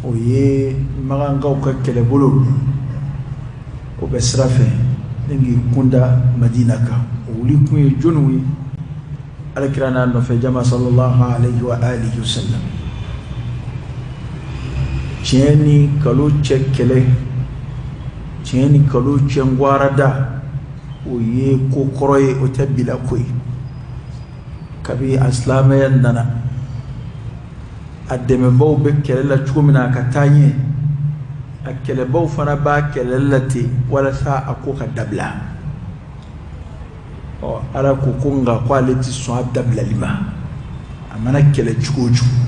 O ye makankaw ka kɛlɛbolo, o bɛ sira fɛ ni k'i kunda Madina kan. O wuli kun ye jɔnniw ye? Alakira n'a nɔfɛ jama sallallahu alayhi wa alihi wa sallam. Tiɲɛ ni nkalon cɛ kɛlɛ, tiɲɛ ni nkalon cɛ ngwarada, o ye ko kɔrɔ ye, o tɛ bila ko ye. Kabi a silamɛya nana, a dɛmɛbaw bɛ kɛlɛ la cogo min na a ka taa ɲɛ, a kɛlɛbaw fana b'a kɛlɛ la ten walasa a ko ka dabila. Ɔ, Ala ko ko nka ko ale tɛ sɔn a dabilali ma. A mana kɛlɛ cogo o cogo,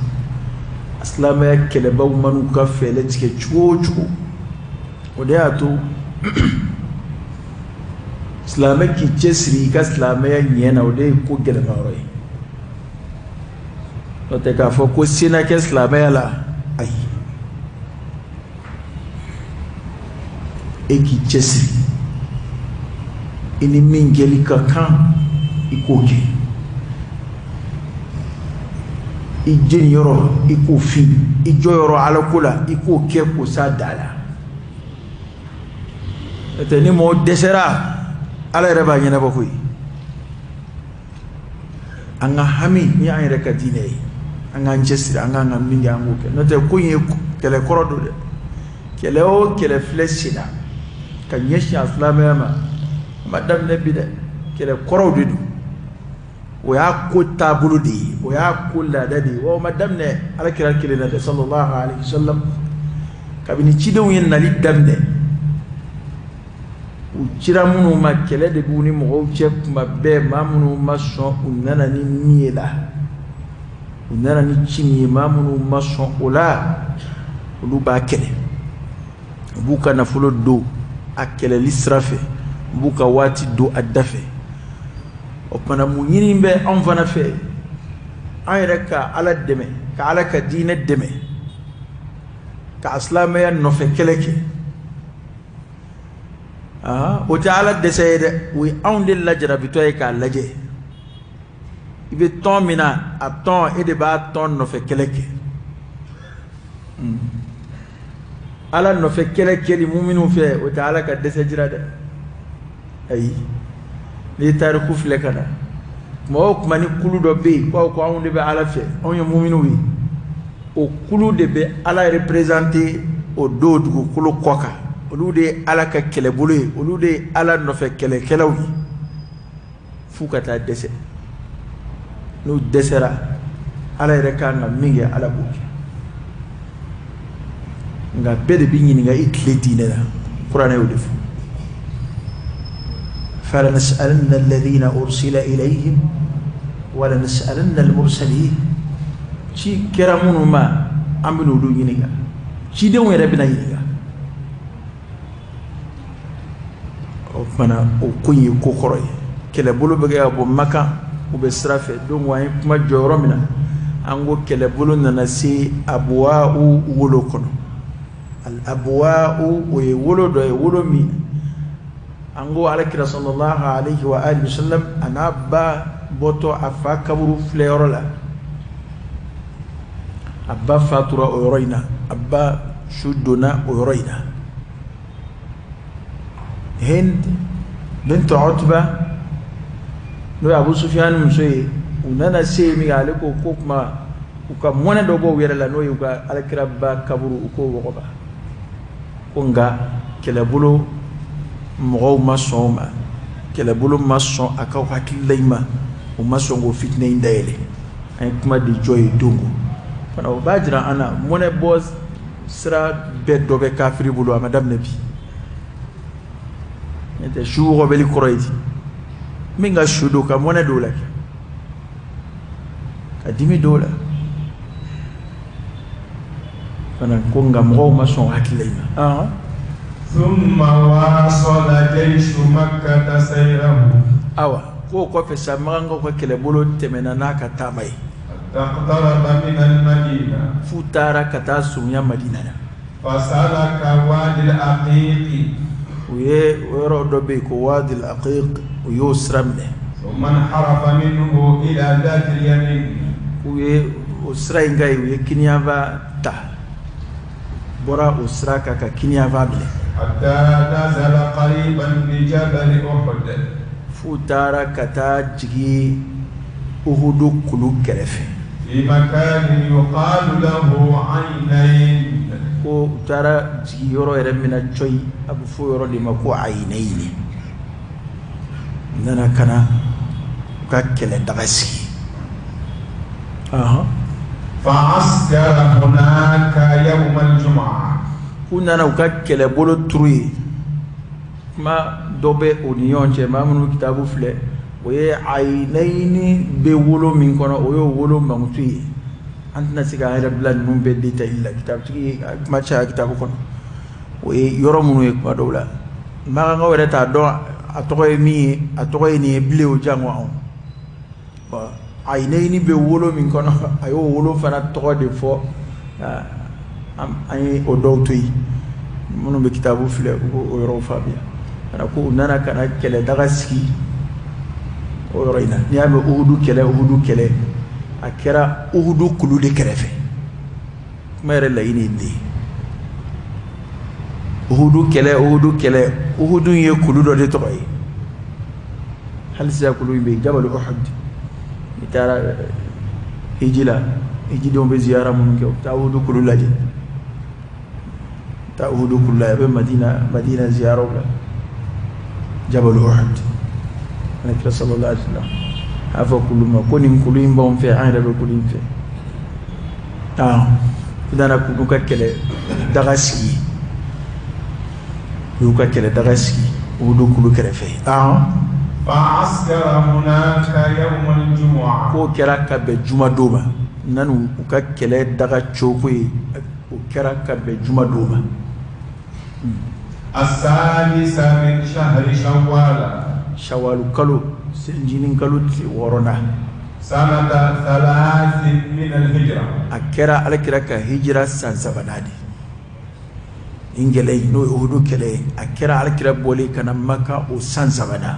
a silamɛya kɛlɛbaw man'u ka fɛɛrɛ tigɛ cogo o cogo, o de y'a to silamɛ k'i cɛsiri i ka silamɛya ɲɛ na, o de ye ko gɛlɛmayɔrɔ ye. N'o tɛ k'a fɔ ko se na kɛ silamɛya la, ayi, e k'i cɛsiri, i ni min kɛli ka kan, i k'o kɛ, i jeniyɔrɔ i k'o fin, i jɔyɔrɔ Ala ko la i k'o kɛ k'o s'a da la. N'o tɛ ni mɔgɔ dɛsɛra, Ala yɛrɛ b'a ɲɛnabɔ koyi. An ka hami ni an yɛrɛ ka diinɛ ye, an k'an cɛsiri, an k'an ka min kɛ, an k'o kɛ. N'o tɛ ko in ye kɛlɛ kɔrɔ don dɛ. Kɛlɛ o kɛlɛ filɛ sen na ka ɲɛsin a silamɛya ma, a ma daminɛ bi dɛ, kɛlɛ kɔrɔw de don. O y'a ko taabolo de ye, o y'a ko laada de ye. Wa o ma daminɛ Ala kira kelen na dɛ, sallallahu alaihi wasallam. Kabini cidenw ye nali daminɛ, u cira minnu ma, kɛlɛ de b'u ni mɔgɔw cɛ kuma bɛɛ. Maa minnu ma sɔn u nana ni min ye la, u nana ni ci min ye, maa minnu ma sɔn o la, olu b'a kɛlɛ. U b'u ka nafolo don a kɛlɛli sira fɛ, u b'u ka waati don a da fɛ. O tuma na, mun ɲini bɛ anw fana fɛ? An yɛrɛ ka Ala dɛmɛ, ka Ala ka diinɛ dɛmɛ, ka silamɛya nɔfɛ kɛlɛ kɛ. O tɛ Ala dɛsɛ ye dɛ, o ye anw de lajarabitɔ ye k'a lajɛ. I bɛ tɔn min na, a tɔn, e de b'a tɔn nɔfɛ kɛlɛ kɛ. Ala nɔfɛ kɛlɛ kɛli minnu fɛ, o tɛ Ala ka dɛsɛ jira dɛ, ayi. N'i ye tariku filɛ ka na, kuma o kuma ni kulu dɔ bɛ yen ko anw de bɛ Ala fɛ, anw ye muminuw ye, o kulu de bɛ Ala représenter o don dugukolo kɔ kan. Olu de ye Ala ka kɛlɛbolo ye, olu de ye Ala nɔfɛ kɛlɛkɛlaw ye, f'u ka taa dɛsɛ. N'u dɛsɛra, Ala yɛrɛ kan ka min kɛ, Ala b'o kɛ. Nka bɛɛ de bɛ ɲininka i tile diinɛ la. Kuranɛ y'o de fɔ: falanas'alanna alladhina ursila ilayhim walanas'alanna almursalin. Ci kɛra minnu ma, an bɛna olu ɲininka, cidenw yɛrɛ bɛna ɲininka. O tuma, o ko in ye ko kɔrɔ ye. Kɛlɛbolo bɛ kɛ ka bɔ Makan, u bɛ sira fɛ. Donc an ye kuma jɔ yɔrɔ min na, an ko kɛlɛbolo nana se Abuwa wolo kɔnɔ. Abuwa, o ye wolo dɔ ye, wolo min an ko Alakira sallallahu alaihi wa alihi wasallam a n'a ba bɔtɔ a fa kaburu filɛyɔrɔ la, a ba fatura o yɔrɔ in na, a ba su donna o yɔrɔ in na. Hind bint Utba, n'o ye Abu Sufyan muso ye, u nana se min kɛ, ale ko ko kuma u ka mɔnɛ dɔ bɔ u yɛrɛ la, n'o ye u ka Alakira ba kaburu, u k'o wɔgɔba. Ko nka kɛlɛbolo mɔgɔw ma sɔn o ma, kɛlɛbolo ma sɔn a ka hakilila in ma, u ma sɔn k'o fitinɛ in dayɛlɛ. An ye kuma di jɔ ye don ko fana, o b'a jira an na mɔnɛ bɔ sira bɛɛ dɔ bɛ kafiri bolo. A ma daminɛ bi. N'o tɛ su wɔgɔbɛli kɔrɔ ye di? Min ka su don, ka mɔnɛ don o la, ka dimi don o la fana. Ko nka mɔgɔw ma sɔn hakilila in ma. Thumma wasala jayshu Makkata sayrahu. Awa, k'o kɔfɛ sa, makankaw ka kɛlɛbolo tɛmɛna n'a ka taama ye. Taqtaraba min al-Madina. F'u taara ka taa surunya Madina na. Fasalaka wadi al-Aqiq. U ye yɔrɔ dɔ bɛ yen ko wadi al-Aqiq, u y'o sira minɛ. Thumma inharafa minhu ila dhati al-yamin. U ye o sira in ka yen, u ye kiniyanba ta. Bɔra o sira kan ka kiniyanfan minɛ. حتى نزل قريبا بجبل أحد. F'u taara ka taa jigin Uhudu kulu kɛrɛfɛ. في مكان يقال له عينين. Ko u taara jigin yɔrɔ yɛrɛ min na cɔyi, a bɛ fɔ o yɔrɔ de ma ko Ayinayini. U nana ka na u ka kɛlɛ daga sigi. فعسكر هناك يوم الجمعة. K'u nana u ka kɛlɛbolo turu yen. Kuma dɔ bɛ o ni ɲɔgɔn cɛ, maa minnu kitabu filɛ, o ye Ayinayini bɛ wolo min kɔnɔ, o y'o wolo mankutu ye. An tɛna se k'an yɛrɛ bila ninnu bɛɛ détail la. Kitabutigi ye kuma caya kitabu kɔnɔ, o ye yɔrɔ minnu ye. Kuma dɔw la, makankaw yɛrɛ t'a dɔn a tɔgɔ ye min ye, a tɔgɔ ye nin ye bilen, o jango anw. Ayinayini bɛ wolo min kɔnɔ, a y'o wolo fana tɔgɔ de fɔ. An ye o dɔw to yen, minnu bɛ kitabu filɛ, u b'o yɔrɔw faamuya. Ko u nana ka na kɛlɛdaga sigi o yɔrɔ in na. N'i y'a mɛn Uhudu kɛlɛ, Uhudu kɛlɛ, a kɛra Uhudu kulu de kɛrɛfɛ. Kuma yɛrɛ laɲini ye nin de ye. Uhudu kɛlɛ, Uhudu kɛlɛ, Uhudu ye kulu dɔ de tɔgɔ ye. Hali sisan kulu in bɛ yen, Jabal Uhud. N'i taara hiji la, hijidenw bɛ ziyara minnu kɛ, u bɛ taa Uhudu kulu lajɛ, taa Uhudu kulu lajɛ. A bɛ Madina ziyaraw la, Jabal Uhud. Alakira sallallahu alaihi wasallam a fɔ kulu ma ko nin kulu in b'anw fɛ, an yɛrɛ bɛ kulu in fɛ. U nana k'u ka kɛlɛ daga sigi, u y'u ka kɛlɛ daga sigi Uhudu kulu kɛrɛfɛ. K'o kɛra ka bɛn jumadon ma. Nanu u ka kɛlɛ daga coko ye, o kɛra ka bɛn jumadon ma. Shawalu kalo, sencinin kalo tile 6nan, a kɛra alakira ka hijira san 3nan de. Nin kɛlɛ in, n'o ye Uhudu kɛlɛ ye, a kɛra alakira bɔlen ka na Maka o san 3nan,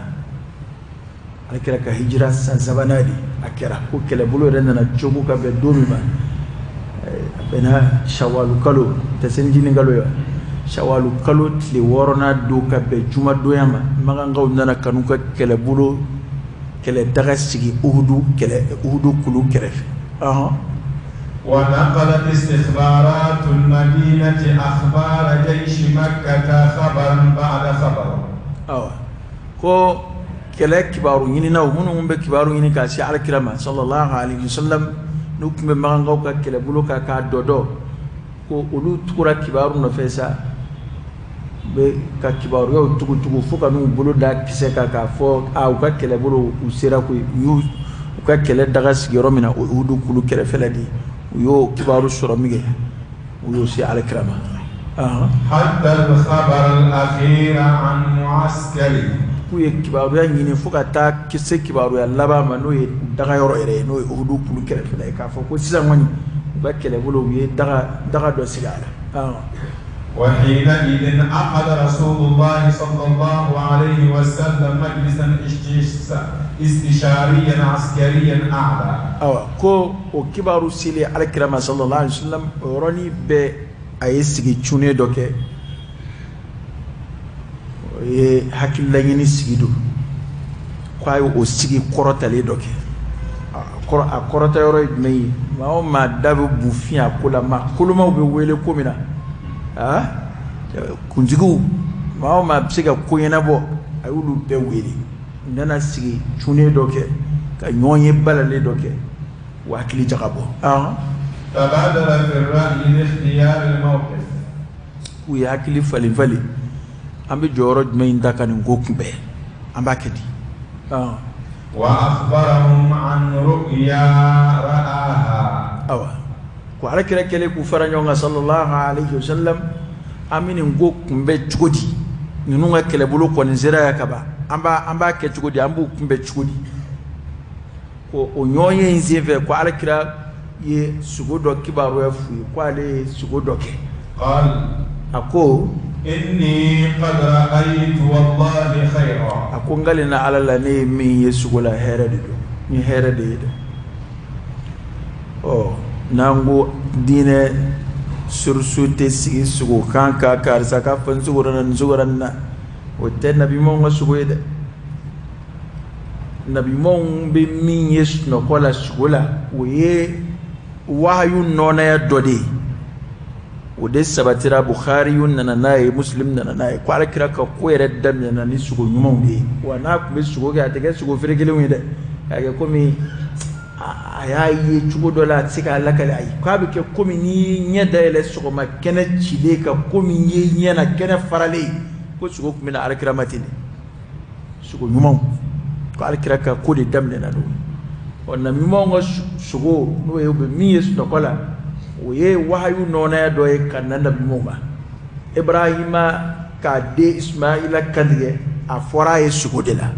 alakira ka hijira san 3nan de a kɛra. Ko kɛlɛbolo yɛrɛ nana cogo ka bɛn don min ma, a bɛnna shawalu kalo, tɛ sencinin kalo ye, shawalu kalo tile 6nan don ka bɛn jumadonya ma. Makankaw nana ka n'u ka kɛlɛbolo kɛlɛ daga sigi Uhudu kɛlɛ Uhudu kulu kɛrɛfɛ. ونقلت استخبارات المدينة أخبار جيش مكة خبرا بعد خبر. Awa, ko kɛlɛ kibaru ɲininaw minnu bɛ kibaru ɲini k'a se alakira ma sallallahu alaihi wasallam, n'u tun bɛ makankaw ka kɛlɛbolo kan k'a dɔdɔ, ko olu tugura kibaru nɔfɛ sa, bɛ ka kibaruyaw tugutugu fo ka n'u bolo da kisɛ kan k'a fɔ a u ka kɛlɛbolo u sera koyi. U y'u u ka kɛlɛ daga sigi yɔrɔ min na, o Uhudu kulu kɛrɛfɛla de ye. U y'o kibaru sɔrɔ min kɛ, u y'o se alakira ma. حتى الخبر الأخير عن معسكره. K'u ye kibaruya ɲini fo ka taa se kibaruya laban ma, n'o ye daga yɔrɔ yɛrɛ ye, n'o ye Uhudu kulu kɛrɛfɛla ye, k'a fɔ ko sisan kɔni u ka kɛlɛbolo, u ye daga dɔ sigi a la. وحينئذ عقد رسول الله صلى الله عليه وسلم مجلسا استشاريا عسكريا أعلى. Awa, ko o kibaru selen alakira ma sallallahu alaihi wasallam, o yɔrɔnin bɛɛ a ye sigi cunnen dɔ kɛ, o ye hakililaɲini sigi don, k'a ye o sigi kɔrɔtalen dɔ kɛ. A kɔrɔta yɔrɔ ye jumɛn ye? Maa o maa da bɛ bufin a ko la, maa kolomaw bɛ wele ko min na, kuntigiw, maa o maa bɛ se ka ko ɲɛnabɔ, a y'olu bɛɛ wele. U nana sigi cunnen dɔ kɛ ka ɲɔgɔn ye balalen dɔ kɛ, u hakili jagabɔ. تبادل في الرأي لاختيار الموقف. U ye hakili falen falen, an bɛ jɔyɔrɔ jumɛn in ta ka nin ko kunbɛn, an b'a kɛ di? وأخبرهم عن رؤيا رآها. Awa, ko alakira kɛlen k'u fara ɲɔgɔn kan sallallahu alaihi wasallam, an bɛ nin ko kunbɛn cogo di? Ninnu ka kɛlɛbolo kɔni sera yan ka ban, an b'a kɛ cogo di? An b'u kunbɛn cogo di? Ko o ɲɔgɔn ye in senfɛ, ko alakira ye sugo dɔ kibaruya f'u ye, ko ale ye sugo dɔ kɛ. قال A ko إني قد رأيت والله خيرا. A ko n kalenna ala la, ne ye min ye sugo la, hɛrɛ de don, ni hɛrɛ de ye dɛ. Ɔ, n'an ko diinɛ Source tɛ sigi sugo kan ka karisa ka fɔ n sugora na, n sugora na. O tɛ nabiɲumanw ka sugo ye dɛ. Nabiɲumanw bɛ min ye sunɔgɔ la, sugo la, o ye wahayu nɔnaya dɔ de ye. O de sabatira, Bukhari nana n'a ye, Muslim nana n'a ye, ko Ala kira ka ko yɛrɛ daminɛna ni sugo ɲumanw de ye. Wa n'a tun bɛ sugo kɛ, a tɛ kɛ sugo ferekelenw ye dɛ, k'a kɛ komi a y'a ye cogo dɔ la, a tɛ se k'a lakale. Ayi, k'a bɛ kɛ komi n'i ɲɛ dayɛlɛ sɔgɔma kɛnɛ cilen ka komi ye ɲɛ na kɛnɛ faralen, ko sugo tun bɛ na Alakira ma ten de, sugo ɲumanw, ko Alakira ka ko de daminɛna n'o ye. Ɔ, nabi ɲumanw ka sugo, n'o ye u bɛ min ye sunɔgɔ la, o ye wahayu nɔnaya dɔ ye ka na nabi ɲumanw ma. Ibrahima k'a den Ismaila kantigɛ, a fɔra a ye sugo de la.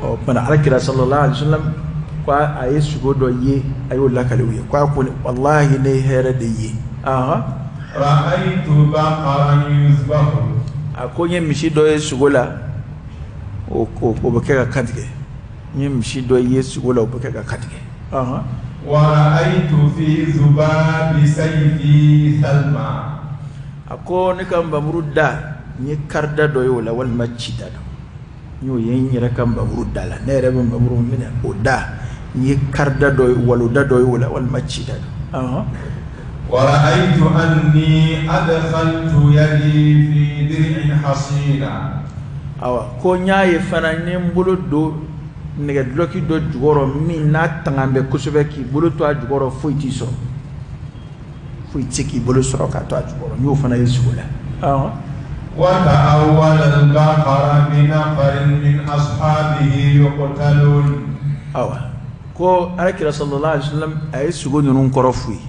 Ɔ tuma, Alakira sallallahu alaihi wasallam ko a ye sugo dɔ ye, a y'o lakale u ye, ko a ko walahi, ne ye hɛrɛ de ye. Ahan. رأيت بقرا يذبح. A ko n ye misi dɔ ye sugo la, o bɛ kɛ ka kantigɛ. N ye misi dɔ ye sugo la, o bɛ kɛ ka kantigɛ. Ahan. ورأيت في ذباب سيفي ثلما. A ko ne ka nbamuru da, n ye karida dɔ ye o la, walima cida dɔ, n y'o ye n yɛrɛ ka nbamuru da la. Ne yɛrɛ bɛ nbamuru minɛ, o da, n ye karida dɔ ye, waloda dɔ ye o la, walima cida dɔ. Ahan. ورأيت أني أدخلت يدي في درع حصينة. Awa, ko n y'a ye fana, n ye n bolo don nɛgɛ dulɔki dɔ jukɔrɔ min n'a tangan bɛ kosɛbɛ, k'i bolo to a jukɔrɔ, foyi t'i sɔrɔ, foyi tɛ se k'i bolo sɔrɔ k'a to a jukɔrɔ. N y'o fana ye sugo la. Ahan. وتأول البقرة بنفر من أصحابه يقتلون. Awa, ko Alakira sallallahu alaihi wasallam a ye sugo ninnu kɔrɔ f'u ye.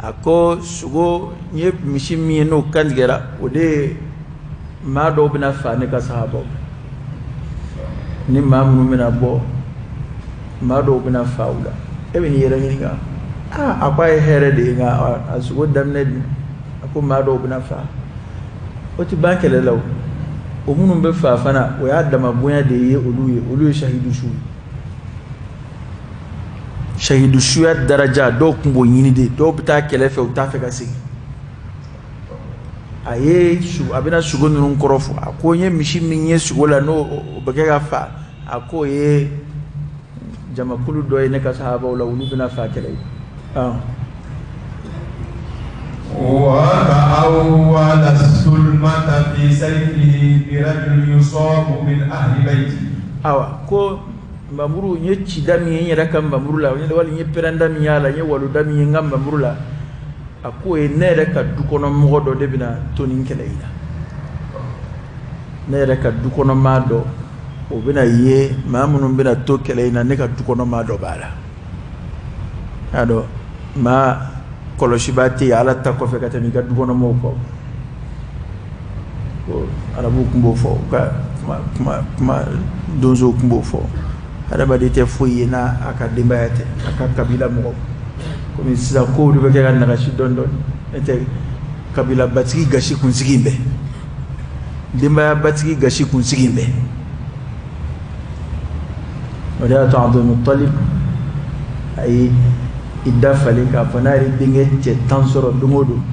A ko sugo, n ye misi min ye n'o kantigɛra, o de ye maa dɔw bɛna fa ne ka sahabaw ni maa minnu bɛna bɔ, maa dɔw bɛna fa u la. E bɛ n'i yɛrɛ ɲininka. Aa, a ko a ye hɛrɛ de ye, nka a sugo daminɛ dun, a ko maa dɔw bɛna fa, o tɛ ban kɛlɛ la. O o minnu bɛ fa fana, o y'a dama bonya de ye olu ye. Olu ye sahidu su ye. Sahidu suya daraja, dɔw tun b'o ɲini de. Dɔw bɛ taa kɛlɛ fɛ, u t'a fɛ ka segin. A ye su, a bɛna sugo ninnu kɔrɔ fɔ. A ko n ye misi min ye sugo la, n'o o bɛ kɛ ka fa, a k'o ye jamakulu dɔ ye ne ka sahabaw la, olu bɛna fa kɛlɛ ye. وتأول الثلمة في سيفه برجل يصاب من أهل بيته. Awa, ko nbamuru, n ye cida min ye n yɛrɛ ka nbamuru la, wali n ye pɛrɛnda min y'a la, n ye waloda min ye n ka nbamuru la, a k'o ye ne yɛrɛ ka du kɔnɔ mɔgɔ dɔ de bɛna to nin kɛlɛ in na. Ne yɛrɛ ka du kɔnɔ maa dɔ, o bɛna ye maa minnu bɛna to kɛlɛ in na, ne ka du kɔnɔ maa dɔ b'a la. Y'a dɔn, maa kɔlɔsibaa tɛ yen Ala ta kɔfɛ ka tɛmɛ i ka du kɔnɔ mɔgɔw kɔ. Ko arabuw tun b'o fɔ, u ka kuma kuma kuma donsow tun b'o fɔ: hadamaden tɛ foyi ye n'a a ka denbaya tɛ, a ka kabila mɔgɔw. Komi sisan kow de bɛ kɛ ka nagasi dɔɔni dɔɔni, n'o tɛ kabila batigi gasi kunsigi bɛɛ, denbaya batigi gasi kunsigi bɛɛ. O de y'a to Abdul Muttalib a ye i da falen k'a fɔ n'a yɛrɛ denkɛ cɛ 10 sɔrɔ don o don,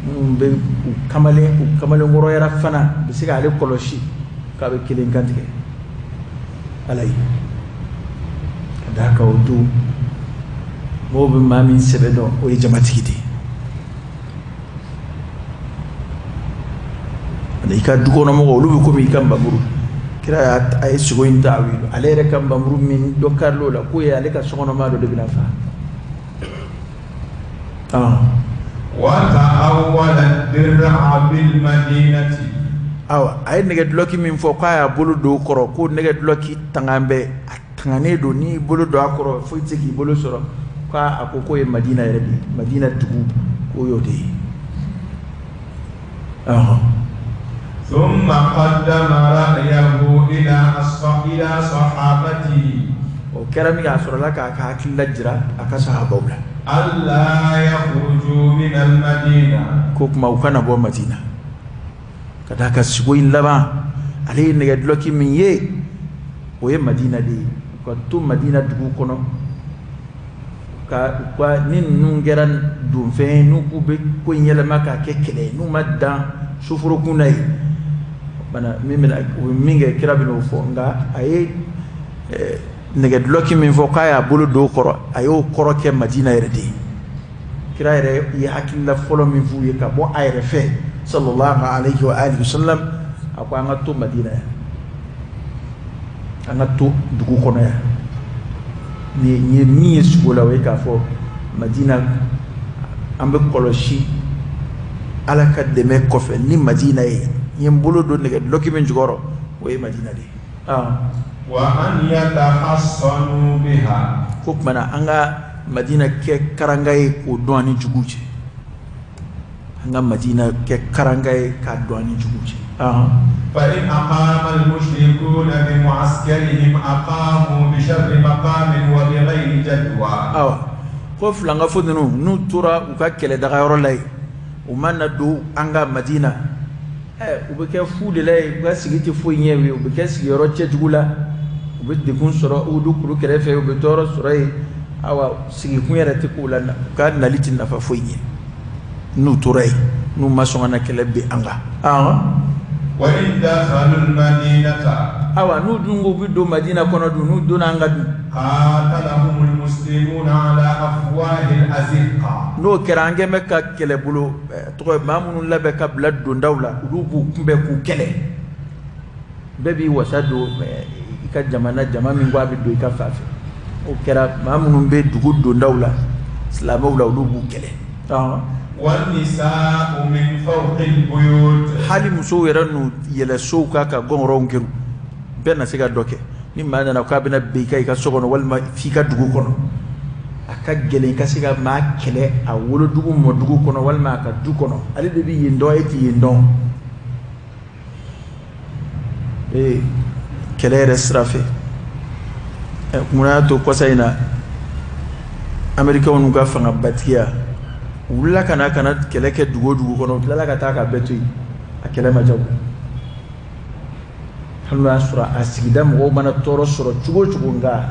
minnu bɛ u kamalen, u kamalenkɔrɔyara fana, u bɛ se k'ale kɔlɔsi, k'a bɛ kelen kantigɛ Ala ye. Ka d'a kan, o don, mɔgɔw bɛ maa min sɛbɛ dɔn, o ye jamatigi de ye. Ani i ka du kɔnɔ mɔgɔw, olu bɛ komi i ka nbamuru. Kira y'a a ye sogo in ta, ale yɛrɛ ka nbamuru min dɔ karil'o la, k'o ye ale ka sokɔnɔmaa dɔ de bɛna fa. وتأول الدرع بالمدينة. Awa, a ye nɛgɛ dulɔki min fɔ k'a y'a bolo don o kɔrɔ, ko nɛgɛ dulɔki tangan bɛ, a tangannen don, n'i bolo don a kɔrɔ, foyi tɛ se k'i bolo sɔrɔ, k'a a ko k'o ye Madina yɛrɛ de ye, Madina dugu, k'o y'o de ye. ثم قدم رأيه إلى صحابته. O kɛra min kɛ, a sɔrɔla k'a ka hakilila jira a ka sahabaw la. ألا يخرجوا من المدينة. Ko kuma u kana bɔ Madina, ka d'a ka sugo in laban, ale ye nɛgɛ dulɔki min ye, o ye Madina de ye. U ka to Madina dugu kɔnɔ. Ka u ka ni ninnu kɛra donfɛn ye, n'u k'u bɛ ko in yɛlɛma k'a kɛ kɛlɛ ye, n'u ma dan soforokun na yen, bana min bɛna u bɛ min kɛ, kira bɛna o fɔ. Nka a ye nɛgɛ dulɔki min fɔ k'a y'a bolo don o kɔrɔ, a y'o kɔrɔ kɛ Madina yɛrɛ de ye. Kira yɛrɛ ye hakilila fɔlɔ min f'u ye ka bɔ a yɛrɛ fɛ, sallallahu alayhi wa alihi wa sallam, a ko an ka to Madina yan, an ka to dugu kɔnɔ yan. Ni ye min ye sugo la, o ye k'a fɔ Madina an bɛ kɔlɔsi Ala ka dɛmɛ kɔfɛ ni Madina ye. N ye n bolo don nɛgɛ dulɔki min jukɔrɔ, o ye Madina de ye. Wa an yatahassanu biha. Ko tuma na an ka Madina kɛ karanga ye k'o don an ni jugu cɛ, an ka Madina kɛ karanga ye k'a don an ni jugu cɛ. Fa in aqama al-mushrikuna bi mu'askarihim aqamu bi sharri maqamin wa bi ghayri jadwa. Awa, ko filankafo ninnu, n'u tora u ka kɛlɛdagayɔrɔ la yen, u ma na don an ka Madina, u bɛ kɛ fu de la yen, u ka sigi tɛ foyi ɲɛ u ye, u bɛ kɛ sigiyɔrɔ cɛjugu la, u bɛ degun sɔrɔ Uhudu kuru kɛrɛfɛ, u bɛ tɔɔrɔ sɔrɔ yen. Awa, sigikun yɛrɛ tɛ k'u la, u ka nali tɛ nafa foyi ɲɛ n'u tora yen, n'u ma sɔn ka na kɛlɛ bin an kan. Wa in dakhalu al-madinata. Awa, n'u dun ko u bɛ don Madina kɔnɔ dun, n'u donna an ka dun, qatalahum al-muslimuna ala afwahi al-azqa. N'o kɛra, an kɛn bɛ ka kɛlɛbolo tɔgɔ maa minnu labɛn ka bila dondaw la, olu b'u kunbɛn k'u kɛlɛ. Bɛɛ b'i wasa don i ka jamana, jama min ko a bɛ don i ka fan fɛ. O kɛra, maa minnu bɛ dugu dondaw la silamɛw la, olu b'u kɛlɛ. Wan nisa'u min fawqi al-buyut. Hali musow yɛrɛ n'u yɛlɛ sow kan ka gɔngɔrɔw kɛru, bɛɛ na se ka dɔ kɛ. Ni maa nana k'a bɛna bin i kan i ka so kɔnɔ walima f'i ka dugu kɔnɔ, a ka gɛlɛn i ka se ka maa kɛlɛ a wolodugu mɔdugu kɔnɔ walima a ka du kɔnɔ. Ale de bɛ yen dɔn, e tɛ yen dɔn. Ee, kɛlɛ yɛrɛ sira fɛ, mun y'a to kɔsa in na Américains n'u ka fangabatigiya, u wulila ka na kɛlɛ kɛ dugu o dugu kɔnɔ, u tilala ka taa ka bɛɛ to yen, a kɛlɛ ma diya u hali n'o y'a sɔrɔ a sigida mɔgɔw mana tɔɔrɔ sɔrɔ cogo o cogo. Nka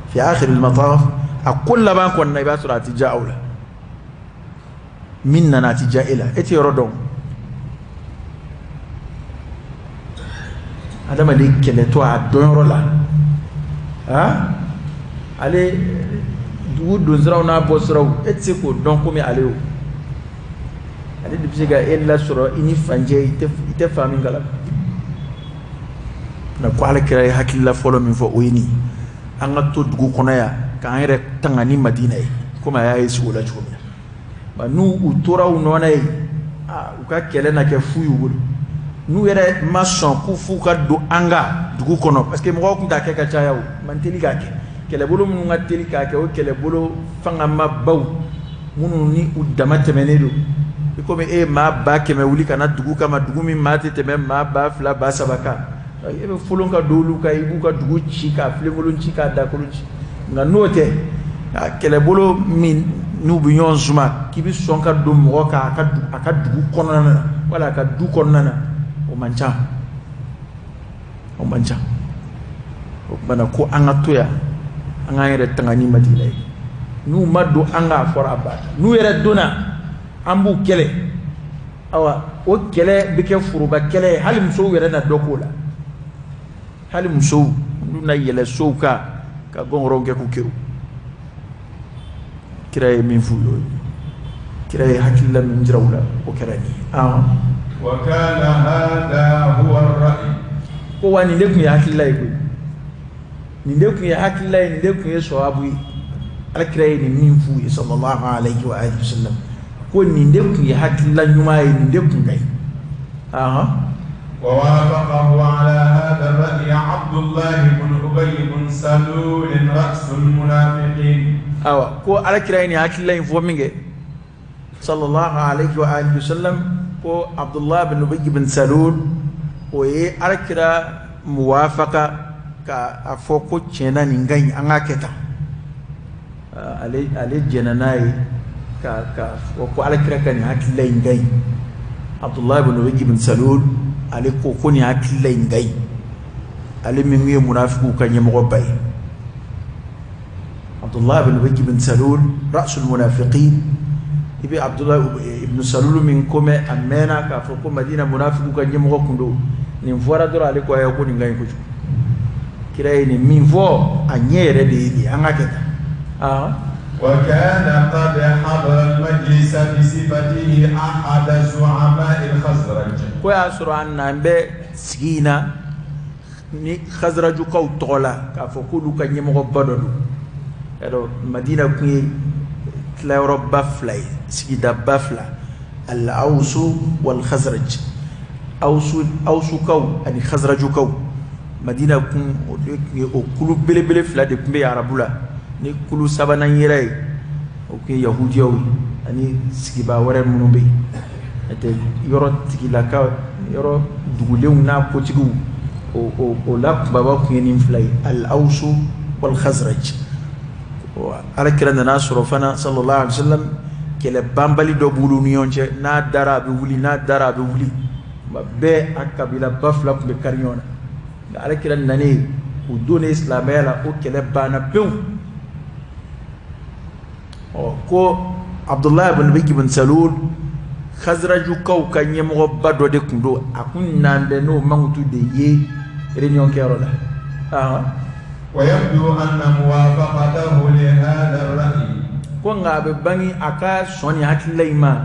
fi akhir al-mataf, a ko laban kɔni na, i b'a sɔrɔ a ti diya aw la. Min nana, a ti diya e la, e tɛ yɔrɔ dɔn. Adamaden kɛlɛtɔ a dɔnyɔrɔ la, ah, ale dugu donsiraw n'a bɔsiraw, e tɛ se k'o dɔn komi ale. O ale de bɛ se ka e lasɔrɔ i ni fanjɛ, i tɛ fa min kalama. Nka ko Ala kira ye hakilila fɔlɔ min fɔ, o ye nin: an ka to dugu kɔnɔ yan k'an yɛrɛ tanga ni Madina ye, komi a y'a ye sugo la cogo min na. N'u u tora u nɔ na yen, u ka kɛlɛ na kɛ fu y'u bolo. N'u yɛrɛ ma sɔn k'u f'u ka don an ka dugu kɔnɔ, parce que mɔgɔw tun t'a kɛ ka caya, o man teli k'a kɛ. Kɛlɛbolo minnu ka teli k'a kɛ, o kɛlɛbolo fangamabaw minnu ni u dama tɛmɛnen don. I komi e ye maa 100,000 wuli ka na dugu kama, dugu min maa tɛ tɛmɛ maa 2000, 3000 kan, e bɛ folon ka don olu kan, i b'u ka dugu ci k'a filenkolon ci, k'a dakolon ci. Nka n'o tɛ, kɛlɛbolo min n'u bɛ ɲɔgɔn suma k'i bɛ sɔn ka don mɔgɔ kan a ka dugu kɔnɔna na wala a ka du kɔnɔna na, o man ca, o man ca. O tuma na ko an ka to yan, an k'an yɛrɛ tanga ni Madina ye. N'u ma don an ka, a fɔra a banna. N'u yɛrɛ donna, an b'u kɛlɛ. Awa, o kɛlɛ bɛ kɛ foroba kɛlɛ ye, hali musow yɛrɛ na dɔ k'o la. Hali musow, olu na yɛlɛ sow kan ka gɔngɔrɔw kɛ k'u keru. Kira ye min f'u ye, kira ye hakilila min jira u la, o kɛra nin ye. Wa kana hadha huwa ar-ra'y. Ko wa nin de tun ye hakilila ye koyi, nin de tun ye hakilila ye, nin de tun ye sawabu ye. Ala kira ye nin min f'u ye, sallallahu alayhi wa alihi wa sallam, ko nin de tun ye hakilila ɲuman ye, nin de tun ka ɲi. ووافقه على هذا الرأي عبد الله بن أبي بن سلول رأس المنافقين. Awa, ko ala kira ye nin hakilila in fɔ min kɛ, sallallahu alayhi wa alihi wa sallam, ko Abdullah bin Ubay bin Salul, o ye ala kira muwafaka ka a fɔ ko tiɲɛna nin ka ɲi, an k'a kɛ tan. Ale jɛnna n'a ye ka fɔ ko ala kira ka nin hakilila in ka ɲi. Abdullah bin Ubay bin Salul, ale ko ko nin hakilila in ka ɲi, ale min ye munafikiw ka ɲɛmɔgɔba ye. Abdullah ibn Ubay ibn Salul ra'sul munafiqin. I bɛ Abdullah ibn Salul min ko mɛn a mɛnna k'a fɔ ko Madina munafiqu ka ɲɛmɔgɔ kun don. Nin fɔra dɔrɔn, ale ko ayi, ko nin ka ɲi kojugu. Kira ye nin min fɔ, a ɲɛ yɛrɛ de ye nin ye, an ka kɛ tan aa. وكان قد حضر المجلس بصفته أحد زعماء الخزرج. Ko y'a sɔrɔ a nan bɛ sigi in na ni Khazrajukaw tɔgɔ la, k'a fɔ k'olu ka ɲɛmɔgɔba dɔ don. Y'a Madina kun ye tilayɔrɔba fila ye, sigidaba fila, al-Awsu wal Khazraj, Awsu, Awsukaw ani Khazrajukaw. Madina kun, o de kun ye o kulu belebele fila de tun bɛ arabu la. Ni kulu sabanan yɛrɛ ye, o kun ye yahudiyaw ye ani sigibaa wɛrɛ minnu bɛ yen. N'o tɛ, yɔrɔ tigilaka, yɔrɔ dugulenw n'a kotigiw, o la kunbaba kun ye nin fila ye, al-Awsu wal Khazraj. Ala kira nana sɔrɔ fana, sallallahu alaihi wasallam, kɛlɛ banbali dɔ b'olu ni ɲɔgɔn cɛ. N'a dara, a bɛ wuli, n'a dara, a bɛ wuli. Tuma bɛɛ a kabilaba fila tun bɛ kari ɲɔgɔn na. Nka ala kira nanen, u donnen silamɛya la, o kɛlɛ banna pewu. Ɔ, ko Abdullahi ibn Ubay ibn Salul, Khazrajukaw ka ɲɛmɔgɔba dɔ de tun don. A kun nan bɛ n'o mankutu de ye réunion kɛyɔrɔ la. ويبدو أن موافقته لهذا الرأي Ko nka a bɛ bange a ka sɔn nin hakilila in ma.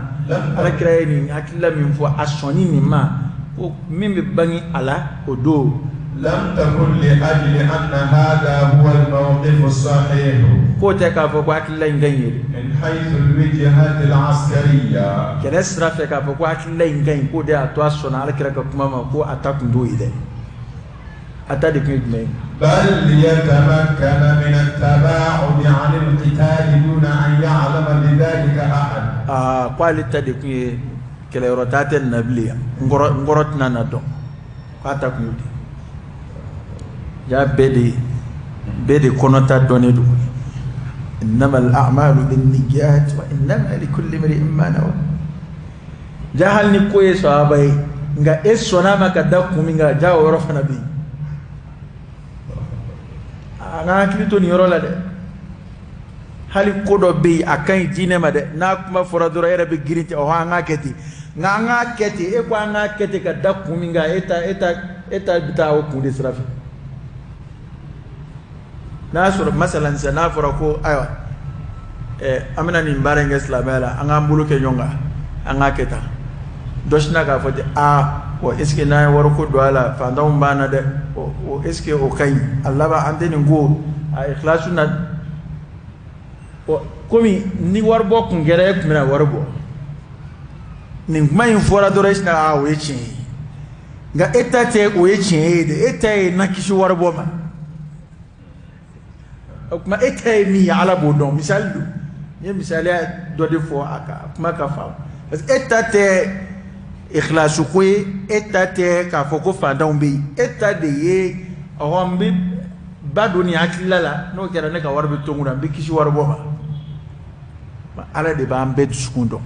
Ala kira ye nin hakilila min fɔ, a sɔnni nin ma, ko min bɛ bange a la o don, لم تكن لأجل أن هذا هو الموقف الصحيح k'o tɛ k'a fɔ ko hakilila in ka ɲi ye dɛ. من حيث الوجهة العسكرية. Kɛlɛ sira fɛ, k'a fɔ ko hakilila in ka ɲi, k'o de y'a to a sɔnna ala kira ka kuma ma, ko a ta kun t'o ye dɛ. A ta de kun ye jumɛn ye? بل ليتمكن من التباعد عن القتال دون أن يعلم بذلك أحد. Aa, ko ale ta de kun ye kɛlɛyɔrɔ taa tɛ nin na bilen yan, n kɔrɔ tɛna na dɔn. K'a ta kun y'o de ye. Ja bɛɛ de kɔnɔta dɔnnen don. إنما الأعمال بالنيات وإنما لكل امرئ ما نوى. Ja hali ni ko ye sahaba ye, nka e sɔnna a ma ka da kun min kan, ja o yɔrɔ fana bɛ yen. An ka hakili to nin yɔrɔ la dɛ. Hali ko dɔ bɛ yen, a ka ɲi diinɛ ma dɛ, n'a kuma fɔra dɔrɔn, e yɛrɛ bɛ girin ten: ɔhɔn, an k'a kɛ ten. Nka an k'a kɛ ten, e ko an k'a kɛ ten ka da kun min kan, e ta bɛ taa o kun de sira fɛ. N'a y'a sɔrɔ masalan sisan, n'a fɔra ko ayiwa, an bɛna nin baara in kɛ silamɛya la, an k'an bolo kɛ ɲɔgɔn kan, an k'a kɛ tan, dɔ sinna k'a fɔ ten: aa, bon, est ce que n'an ye wariko don a la, fantanw b'an na dɛ, o est ce que o ka ɲi? A laban, an tɛ nin ko a ikhlasu na. Bon, komi ni waribɔ kun kɛra, e tun bɛna wari bɔ. Nin kuma in fɔra dɔrɔn, e sinna: aa, o ye tiɲɛ ye. Nka e ta tɛ o ye tiɲɛ ye dɛ, e ta ye na kisi waribɔ ma. O tuma, e ta ye min ye, Ala b'o dɔn. Misali don, n ye misaliya dɔ de fɔ a ka kuma ka faamu, parce que e ta tɛ ikhlasu ko ye, e ta tɛ k'a fɔ ko fantanw bɛ yen. E ta de ye: ɔhɔ, n bɛ ba don nin hakilila la, n'o kɛra, ne ka wari bɛ to n kunna, n bɛ kisi waribɔ ma. Ala de b'an bɛɛ dusukun dɔn.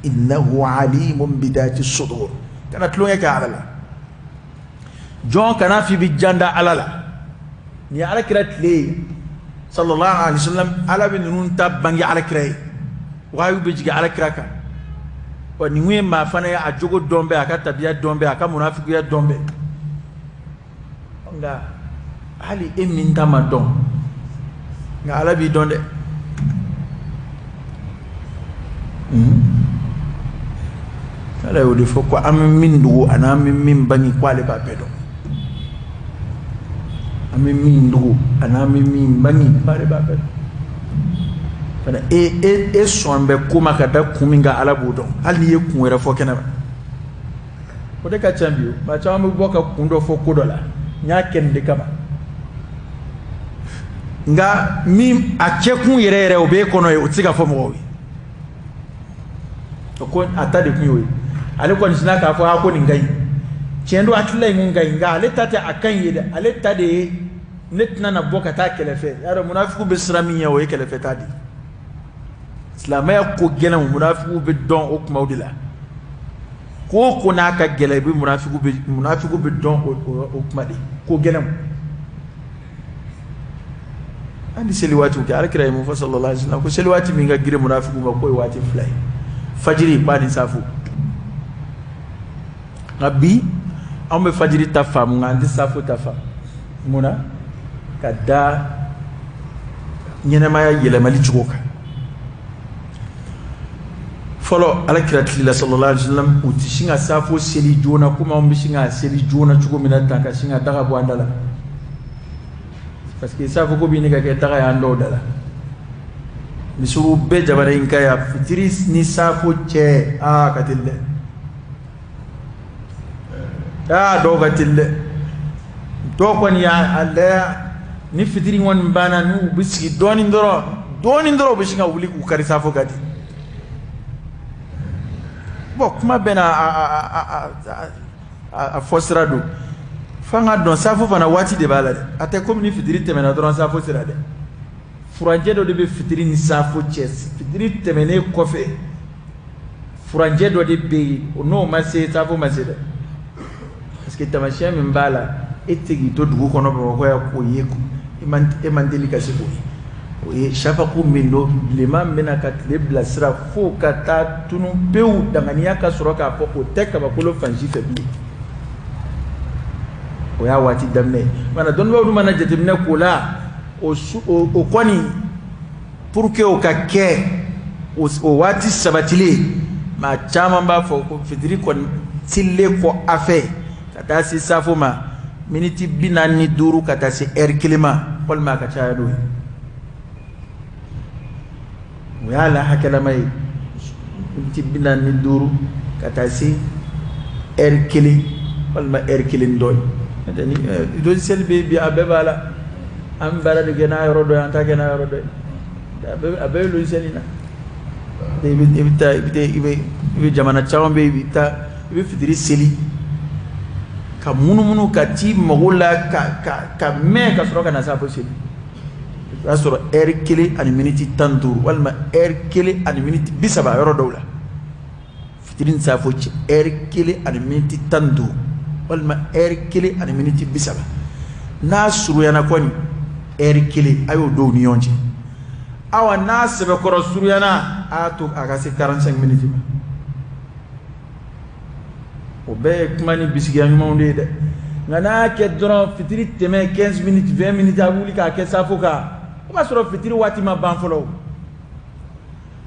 إنه عليم بذات الصدور. Kana tulonkɛ kɛ Ala la. Jɔn kana f'i bɛ jan da Ala la. Nin ye ala kira tile ye, sallallahu alaihi wasallam. Ala bɛ ninnu ta bange ala kira ye, wahayu bɛ jigin ala kira kan. Wa nin kun ye maa fana ye, a jogo dɔn bɛ, a ka tabiya dɔn bɛ, a ka munafikuya dɔn bɛ. Nka hali e min ta ma dɔn, nka Ala b'i dɔn dɛ. Ala y'o de fɔ ko an bɛ min dogo ani an bɛ min bange, ko ale b'a bɛɛ dɔn. An bɛ min dogo ani an bɛ min bange, ko ale b'a bɛɛ dɔn fana. E sɔn bɛ ko ma ka da kun min kan, Ala b'o dɔn, hali n'i ye kun wɛrɛ fɔ kɛnɛ ma. O de ka ca bi. O maa caman bɛ bɔ ka kun dɔ fɔ ko dɔ la: n y'a kɛ nin de kama. Nka min a kɛkun yɛrɛ yɛrɛ, o b'e kɔnɔ ye, o tɛ se ka fɔ mɔgɔw ye. O ko a ta de kun y'o ye. Ale kɔni sinna k'a fɔ a ko nin ka ɲi. Tiɲɛ don, hakilila in kun ka ɲi, nka ale ta tɛ a ka ɲi ye dɛ. Ale ta de ye: ne tɛna na bɔ ka taa kɛlɛfɛ. Y'a dɔn, munafigiw bɛ siran min ɲɛ, o ye kɛlɛfɛ ta de ye. Silamɛya ko gɛlɛnw, munafigiw bɛ dɔn o kumaw de la. Ko o ko n'a ka gɛlɛn, i bɛ munafigiw bɛ dɔn o kuma de ko gɛlɛnw. An ni seli waatiw kɛ, Alakira ye mun fɔ sallallahu alaihi wasallam? Ko seli waati min ka girin munafigiw ma, k'o ye waati fila ye, fajiri ba ni safo. Nka bi anw bɛ fajiri ta faamu, nka an tɛ safo ta faamu. Mun na? Ka da ɲɛnɛmaya yɛlɛmali cogo kan. Fɔlɔ, Ala kira tile la sallallahu alaihi wasallam, u tɛ sin ka safo seli joona komi anw bɛ sin ka seli joona cogo min na tan, ka sin ka daga bɔ an da la, parce que safo ko bɛ ɲini ka kɛ daga y'an dɔw da la. Misiriw bɛɛ jamana in kan yan, fitiri ni safo cɛ, aa, ka teli dɛ, aa, dɔw ka teli dɛ. Dɔw kɔni y'a lajɛ, ni fitiri kɔni banna, n'u bɛ sigi dɔɔnin dɔrɔn, dɔɔnin dɔrɔn, u bɛ sin ka wuli k'u kari safo ka di. Bon, kuma bɛɛ n'a a fɔ sira don. F'an ka dɔn, safo fana waati de b'a la dɛ. A tɛ komi ni fitiri tɛmɛna dɔrɔn, safo sera dɛ. Furancɛ dɔ de bɛ fitiri ni safo cɛ. Fitiri tɛmɛnen kɔfɛ, furancɛ dɔ de bɛ yen, o n'o ma se, safo ma se dɛ. Parce que tamasiyɛn min b'a la, e tɛ k'i to dugu kɔnɔ Bamakɔ yan k'o ye, e man teli ka se k'o ye. O ye safaku min don, bilenman bɛna ka tile bilasira fo ka taa tunu pewu, danganiya ka sɔrɔ k'a fɔ o tɛ kabakolo fan si fɛ bilen, o y'a waati daminɛ ye. Mana dɔnnibaaw dun mana jateminɛ k'o la, o o kɔni, pour que o ka kɛ o waati sabatilen, maa caman b'a fɔ ko fitiri kɔni selilen kɔ a fɛ ka taa se safo ma, miniti 45 ka taa se ɛri kelen ma, walima a ka caya n'o ye, o y'a la hakɛlama ye, miniti 45 ka taa se ɛri kelen walima ɛri kelen dɔɔnin. N'o tɛ ni logiciel bɛ yen bi, a bɛɛ b'a la. An bɛ baara de kɛ n'a yɔrɔ dɔ ye, an t'a kɛ n'a yɔrɔ dɔ ye. A bɛɛ bɛ logiciel in na. I bɛ taa, i bɛ jamana caman bɛ yen, i bɛ taa, i bɛ fitiri seli ka munumunu ka t'i mago la ka mɛn ka sɔrɔ ka na safo seli, o y'a sɔrɔ ɛri kelen ani miniti 15 walima ɛri kelen ani miniti 30 yɔrɔ dɔw la. Fitiri ni safo cɛ, ɛri kelen ani miniti 15 walima ɛri kelen ani miniti 30. N'a surunyana kɔni, ɛri kelen, a y'o dɔw ni ɲɔgɔn cɛ. Awa, n'a sɛbɛkɔrɔ surunyana, a y'a to a ka se 45 minutes ma. O bɛɛ ye kuma ni bisigiya ɲumanw de ye dɛ. Nka n'a y'a kɛ dɔrɔn, fitiri tɛmɛ 15 minutes, 20 minutes, a bɛ wuli k'a kɛ safo kan, o b'a sɔrɔ fitiri waati ma ban fɔlɔ. O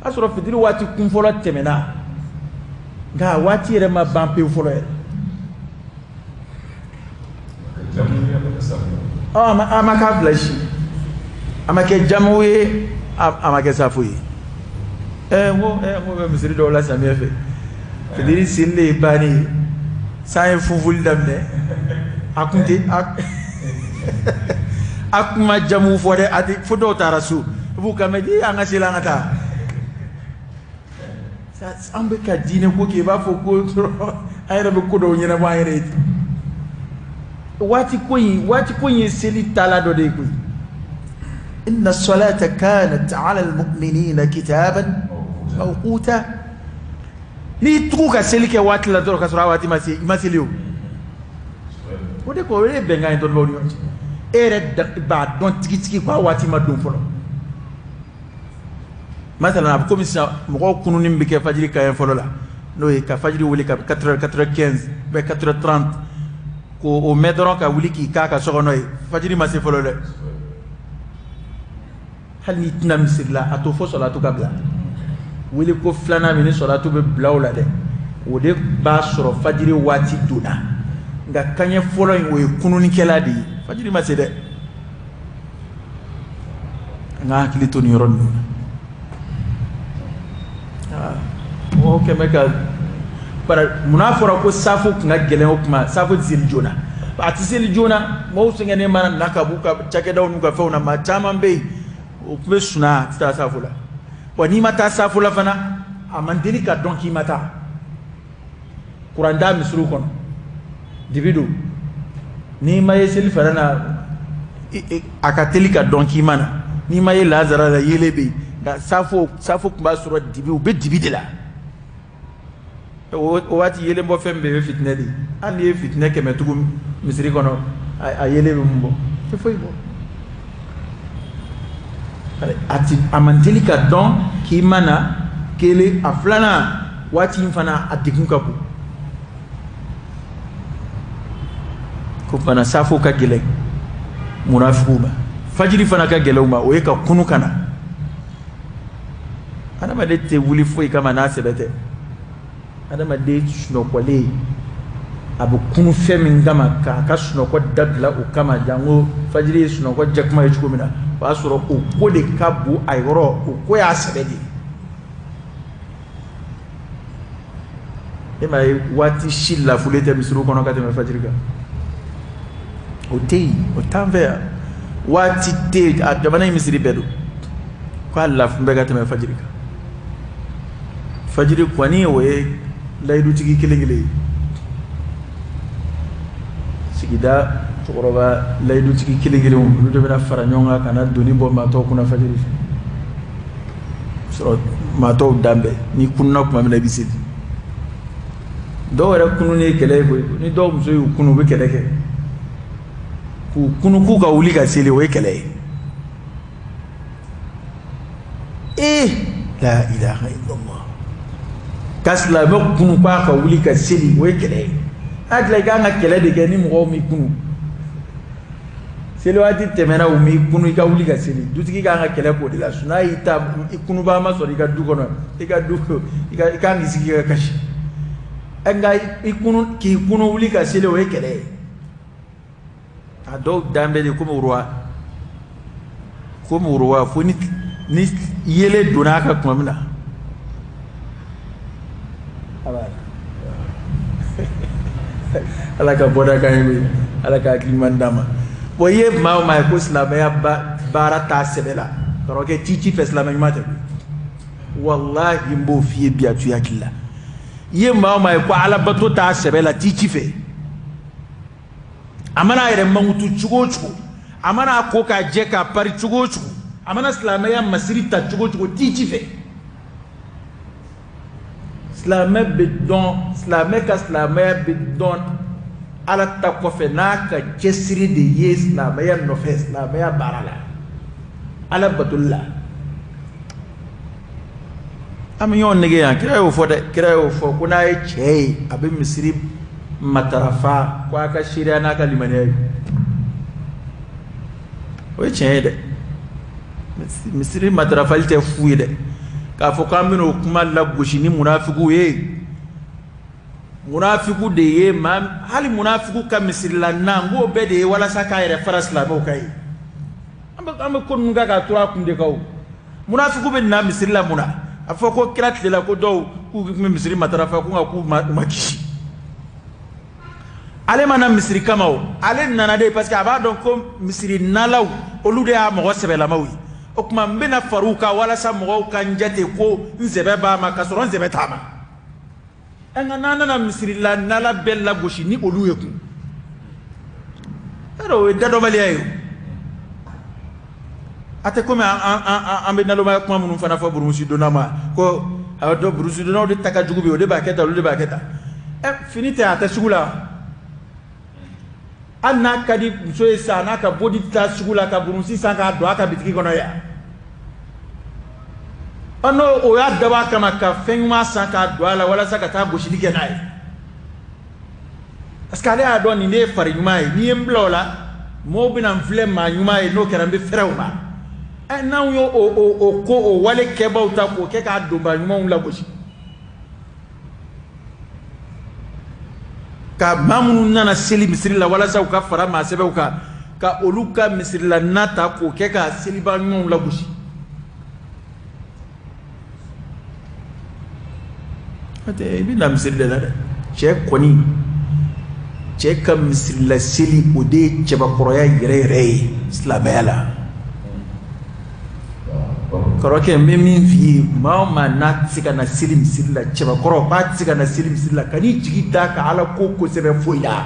y'a sɔrɔ fitiri waati kun fɔlɔ tɛmɛna, nka waati yɛrɛ ma ban pewu fɔlɔ yɛrɛ. Ɔ, a ma k'a fila si, a ma kɛ jamu ye, a ma kɛ safo ye. Ɛ n ko bɛ misiri dɔw la, samiyɛ fɛ, fitiri selilen bannen, san ye funfuli daminɛ. A kun tɛ a kun ma jamu fɔ dɛ, a tɛ fo dɔw taara so, i b'u kan mɛn: "An ka seli, an ka taa." An bɛ ka diinɛ ko kɛ i b'a fɔ ko dɔrɔn an yɛrɛ bɛ ko dɔw ɲɛnabɔ an yɛrɛ ye ten. Waati ko in ye seli taala dɔ de ye koyi. Inna salata kanat ala almu'minina kitaban mawquta. N'i tugu ka seli kɛ waati la dɔrɔn ka sɔrɔ a waati ma se, i ma seli. O o de ko, o de ye bɛnkan ye dɔnnibaaw ni ɲɔgɔn cɛ. E yɛrɛ b'a dɔn tigitigi ko a waati ma don fɔlɔ. Masalan, a bɛ komi sisan, mɔgɔw kununni bɛ kɛ fajiri kaɲɛ fɔlɔ la, n'o ye ka fajiri wele ka 4 heures, 4 heures 15, bɛ 4 heures 30, k'o o mɛn dɔrɔn ka wuli k'i k'a ka so kɔnɔ ye, fajiri ma se fɔlɔ dɛ. Hali n'i tɛna misiri la, a to fo sɔlatu ka bila. Wele ko filanan min ni sɔlatu bɛ bila o la dɛ, o de b'a sɔrɔ fajiri waati donna. Nka kaɲɛ fɔlɔ in, o ye kununnikɛla de ye, fajiri ma se dɛ. An ka hakili to nin yɔrɔ ninnu na. Mɔgɔw kɛn bɛ ka bara munna fɔra ko safo tun ka gɛlɛn? O tuma safo tɛ seli joona, a tɛ seli joona. Mɔgɔw sɛgɛnnen mana na ka b'u ka cakɛdaw n'u ka fɛnw na, maa caman bɛ yen, o tun bɛ sunaa, a tɛ taa safo la. Wa n'i ma taa safo la fana, a man deli ka dɔn k'i ma taa. Kuran t'a misiriw kɔnɔ, dibi don, n'i ma ye seli fana na, a ka teli ka dɔn k'i ma na. N'i ma ye lazara la, yelen bɛ yen. Nka safo tun b'a sɔrɔ dibi, u bɛ dibi de la. O waati yelen bɔ fɛn bɛɛ bɛ fitinɛ de ye. Hali n'i ye fitinɛ 100 tugu misiri kɔnɔ, a yelen bɛ mun bɔ? Tɛ foyi bɔ. A ti a man teli ka dɔn k'i ma na kelen, a filanan waati in fana a degun ka bon. Ko fana safo ka gɛlɛn munafigiw ma, fajiri fana ka gɛlɛn u ma, o ye ka kunu ka na. Adamaden tɛ wuli foyi kama n'a sɛbɛ tɛ. Adamaden sunɔgɔlen, a bɛ kunu fɛn min kama k'a ka sunɔgɔ dabila o kama, janko fajiri ye sunɔgɔ jɛkuma ye cogo min na, o y'a sɔrɔ o ko de ka bon a yɔrɔ, o ko y'a sɛbɛ de ye. E m'a ye waati si lafulen tɛ misiriw kɔnɔ ka tɛmɛ fajiri kan. O tɛ yen, o t'an fɛ yan. Waati tɛ yen, a jamana in misiri bɛɛ don k'a lafun bɛ ka tɛmɛ fajiri kan. Fajiri kɔni, o ye layidutigi kelen kelen ye, sigida cɛkɔrɔba layidutigi kelen kelen, olu de bɛna fara ɲɔgɔn kan ka na doni bɔ maa tɔw kunna fajiri fɛ. Sɔrɔ maa tɔw dan bɛɛ, n'i kununa tuma min na i bɛ seli. Dɔw yɛrɛ kunun ye kɛlɛ ye koyi. Ni dɔw muso y'u kunu, u bɛ kɛlɛ kɛ k'u kunu k'u ka wuli ka seli, o ye kɛlɛ ye. Ee, la ilaha illallah, ka silamɛ kunu k'a ka wuli ka seli, o ye kɛlɛ ye. Hakili i kan ka kɛlɛ de kɛ ni mɔgɔw m'i kunu. Seli waati tɛmɛna, u m'i kunu i ka wuli ka seli, dutigi kan ka kɛlɛ k'o de la. N'a y'i ta i kunubaa ma sɔrɔ i ka du kɔnɔ, i ka du i ka i kan k'i sigi ka kasi. Nka i kunu k'i kunu wuli ka seli, o ye kɛlɛ ye. A dɔw dan bɛ de komi roi, komi roi, fo ni yelen donna a kan tuma min na. Ala ka bɔda kan ye koyi, Ala ka hakili ɲuman d'an ma. Bon, i ye maa o maa ye ko silamɛya baara t'a sɛbɛ la, kɔrɔkɛ t'i ci fɛ, silamɛ ɲuman tɛ koyi. Walahi, n b'o f'i ye bi, a t'u hakili la. I ye maa o maa ye ko alabato t'a sɛbɛ la, t'i ci fɛ. A mana a yɛrɛ mankutu cogo o cogo, a mana a ko k'a jɛ k'a pari cogo o cogo, a mana silamɛya masiri ta cogo o cogo, t'i ci fɛ. Silamɛ bɛ dɔn, silamɛ ka silamɛya bɛ dɔn Ala ta kɔfɛ n'a ka cɛsiri de ye silamɛya nɔfɛ, silamɛya baara la, Ala batoli la. An bɛ ɲɔgɔn nɛgɛn yan. Kira y'o fɔ dɛ, kira y'o fɔ ko n'a ye cɛ ye a bɛ misiri matarafa, ko a ka seereya n'a ka limaniya ye. O ye tiɲɛ ye dɛ. Misiri matarafali tɛ fu ye dɛ, k'a fɔ k'an bɛna o kuma lagosi ni munafigiw ye. Munafigu de ye maa, hali munafigu ka misirila na, n k'o bɛɛ de ye walasa k'a yɛrɛ fara silamɛw kan ye. An bɛ ko ninnu kɛ k'a to a kun de kan. O munafigu bɛ na misiri la mun na? A fɔ ko kira tile la, ko dɔw k'u tun bɛ misiri matarafa, ko nka k'u ma kisi. Ale ma na misiri kama o, ale nana de parce que a b'a dɔn ko misiri nalaw, olu de y'a mɔgɔ sɛbɛlamaw ye. O tuma n bɛna far'u kan walasa mɔgɔw ka n jate ko n sɛbɛ b'a ma, ka sɔrɔ n sɛbɛ t'a ma. Nka n'an nana misiri la nala bɛɛ lagosi ni olu ye kun, yarɔ o ye dadɔnbaliya ye. A tɛ komi an bɛ nalomaya kuma minnu fana fɔ burusi donna ma, ko a dɔn burusi donnaw de ta ka jugu bi, o de b'a kɛ tan, olu de b'a kɛ tan. Ɛ, fini tɛ, a tɛ sugu la. Hali n'a ka di muso ye sa, n'a ka bodi taa sugu la ka burusi san k'a don a ka bitigi kɔnɔ yan, ɔ n'o o y'a dabɔ a kama ka fɛn ɲuman san k'a don a la walasa ka taa gosili kɛ n'a ye, parce que ale y'a dɔn nin de ye fari ɲuman ye. N'i ye n bila o la, mɔgɔw bɛna n filɛ maa ɲuman ye, n'o kɛra n bɛ fɛrɛ o ma. Ɛ, n'anw y'o o ko o wale kɛbaw ta k'o kɛ k'a donba ɲumanw lagosi, ka maa minnu nana seli misiri la walasa u ka fara maa sɛbɛw kan, ka olu ka misirila na ta k'o kɛ ka seliba ɲumanw lagosi. I bɛ na misiri de la dɛ. Cɛ kɔni, cɛ ka misirila seli, o de ye cɛbakɔrɔya yɛrɛ yɛrɛ ye silamɛya la. Kɔrɔkɛ, n bɛ min f'i ye, maa o maa n'a tɛ se ka na seli misiri la, cɛbakɔrɔ k'a tɛ se ka na seli misiri la, kan'i jigi da ka Ala ko kosɛbɛ foyi la.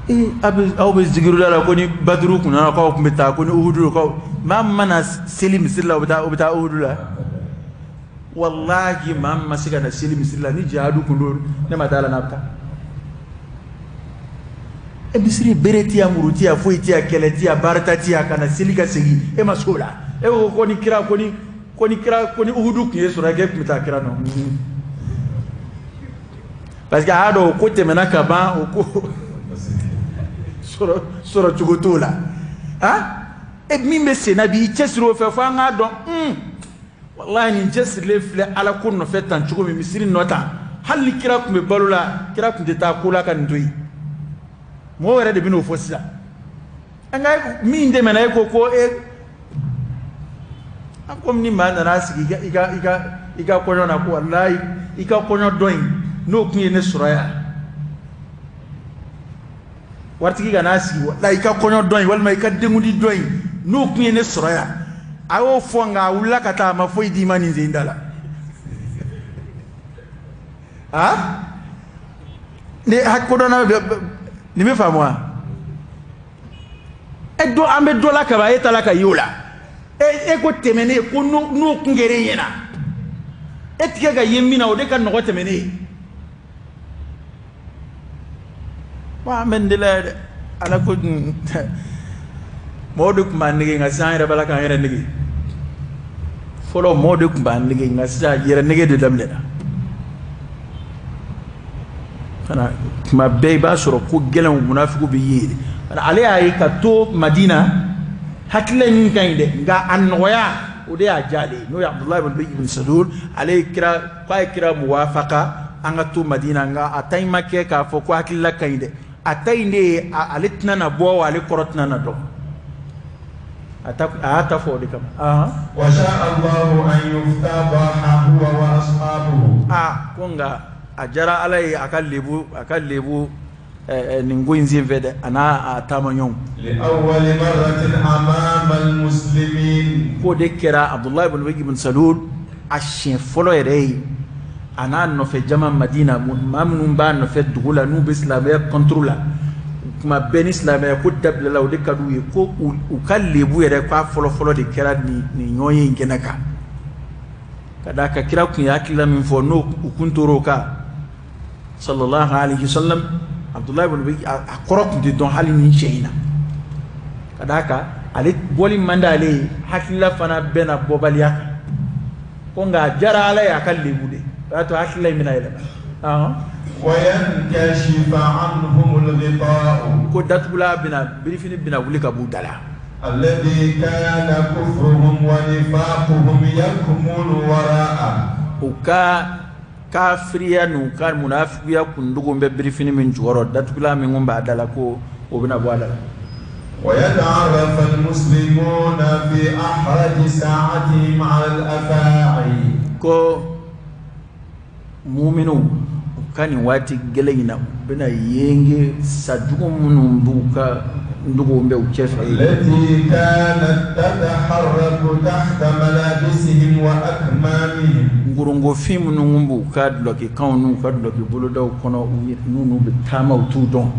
Ee, a bɛ aw bɛ zikiruda la ko ni Baduru kun nana k'aw tun bɛ taa, ko ni Uhudu k'aw, maa min mana seli misiri la, o bɛ taa, o bɛ taa Uhudu la. Walahi, maa min ma se ka na seli misiri la, ni jihadu kun don, ne ma da la n'a bɛ taa. E misiri bere ti yan, muru ti yan, foyi ti yan, kɛlɛ ti yan, baarata ti yan, ka na seli ka segin, e ma s'o la. E ko ko ni kira ko ni ko ni kira ko ni Uhudu tun ye sɔrɔ k'e tun bɛ taa kira nɔ. Parce que a y'a dɔn o ko tɛmɛna ka ban, o ko sɔrɔ sɔrɔ cogo t'o la. Han, e min bɛ sen na bi, i cɛsiri o fɛ fo an k'a dɔn. Walahi, nin cɛsirilen filɛ Ala ko nɔfɛ tan cogo min, misiri nɔ tan, hali ni kira tun bɛ balo la, kira tun tɛ taa ko la ka nin to yen. Mɔgɔw yɛrɛ de bɛn'o fɔ sisan. An ka min tɛmɛna, e ko ko e a komi ni maa nana sigi i ka kɔɲɔ na, ko walahi, i ka kɔɲɔ dɔ in, n'o tun ye ne sɔrɔ yan, waritigi ka n'a sigi, walahi, i ka kɔɲɔ dɔ in walima i ka denkundi dɔ in, n'o tun ye ne sɔrɔ yan. A y'o fɔ, nka a wulila ka taa, a ma foyi d'i ma nin sen da la. A ni kodɔnna nin bɛ faamu wa? E dɔ an bɛ dɔ la kaban, e ta la ka ye o la. E ko tɛmɛnen ko n'o kun kɛra e ɲɛna, e tigɛ ka ye min na, o de ka nɔgɔ tɛmɛnen ye. Wa an bɛ nin de la dɛ. Ala ko mɔgɔw de tun b'an nege, nka sisan an yɛrɛ b'a la k'an yɛrɛ nege. Fɔlɔ, mɔgɔw de tun b'an nege, nka sisan yɛrɛ nege de daminɛna fana. Tuma bɛɛ i b'a sɔrɔ ko gɛlɛnw, munafigiw bɛ ye. Ale y'a ye ka to Madina, hakilila in ka ɲi dɛ, nka a nɔgɔya, o de y'a diya ale ye. N'o ye Abudulayi ibn Salul, ale ye kira k'a ye kira muwafaka an ka to Madina, nka a ta in ma kɛ k'a fɔ ko hakilila ka ɲi dɛ. A ta in de ye, ale tɛna na bɔ wa, ale kɔrɔ tɛna na dɔn. A ta, a y'a ta fɔ o de kama. وشاء الله أن يفتضح هو وأصحابه. Aa, ko nka a diyara Ala ye a ka lebu nin ko in sen fɛ dɛ, a n'a a taamaɲɔgɔnw. لأول مرة أمام المسلمين. K'o de kɛra Abudulayi ibn Ubayy ibn Salul a siɲɛ fɔlɔ yɛrɛ ye, a n'a nɔfɛ jama Madina, maa minnu b'a nɔfɛ dugu la, n'u bɛ silamɛya contre la tuma bɛɛ, ni silamɛya ko dabilala, o de ka d'u ye, ko u ka lebu yɛrɛ, k'a fɔlɔ-fɔlɔ de kɛra nin ɲɔgɔn ye in kɛnɛ kan. Ka d'a kan kira tun ye hakilila min fɔ, n'o u kun tor'o kan, sallallahu alaihi wasallam, Abudulayi ibn Ubayy a kɔrɔ tun tɛ dɔn hali nin cɛ in na. Ka d'a kan ale bɔli man d'ale ye, hakilila fana bɛna bɔbaliya kan. Ko nka a diyara Ala ye a ka lebu de, o y'a to hakilila in bɛna yɛlɛma. وينكشف عنهم الغطاء. Ko datugula bɛna, birifini bɛna wuli ka b'u da la. الذي كان كفرهم ونفاقهم يكمن وراءه. U ka kafiriya n'u ka munafigiya kundogo bɛ birifini min jukɔrɔ, datugula min kun b'a da la, ko o bɛna bɔ a da la. ويتعرف المسلمون في أحرج ساعتهم على الأفاعي. Ko muminu, u ka nin waati gɛlɛn in na, u bɛna yenge sa jugu minnu b'u ka ndogo bɛ u cɛfɛ. التي كانت تتحرك تحت ملابسهم وأكمامهم. Ngorongofin minnu b'u ka dulɔkikanw n'u ka dulɔki bolodaw kɔnɔ, n'u bɛ taama, u t'u dɔn.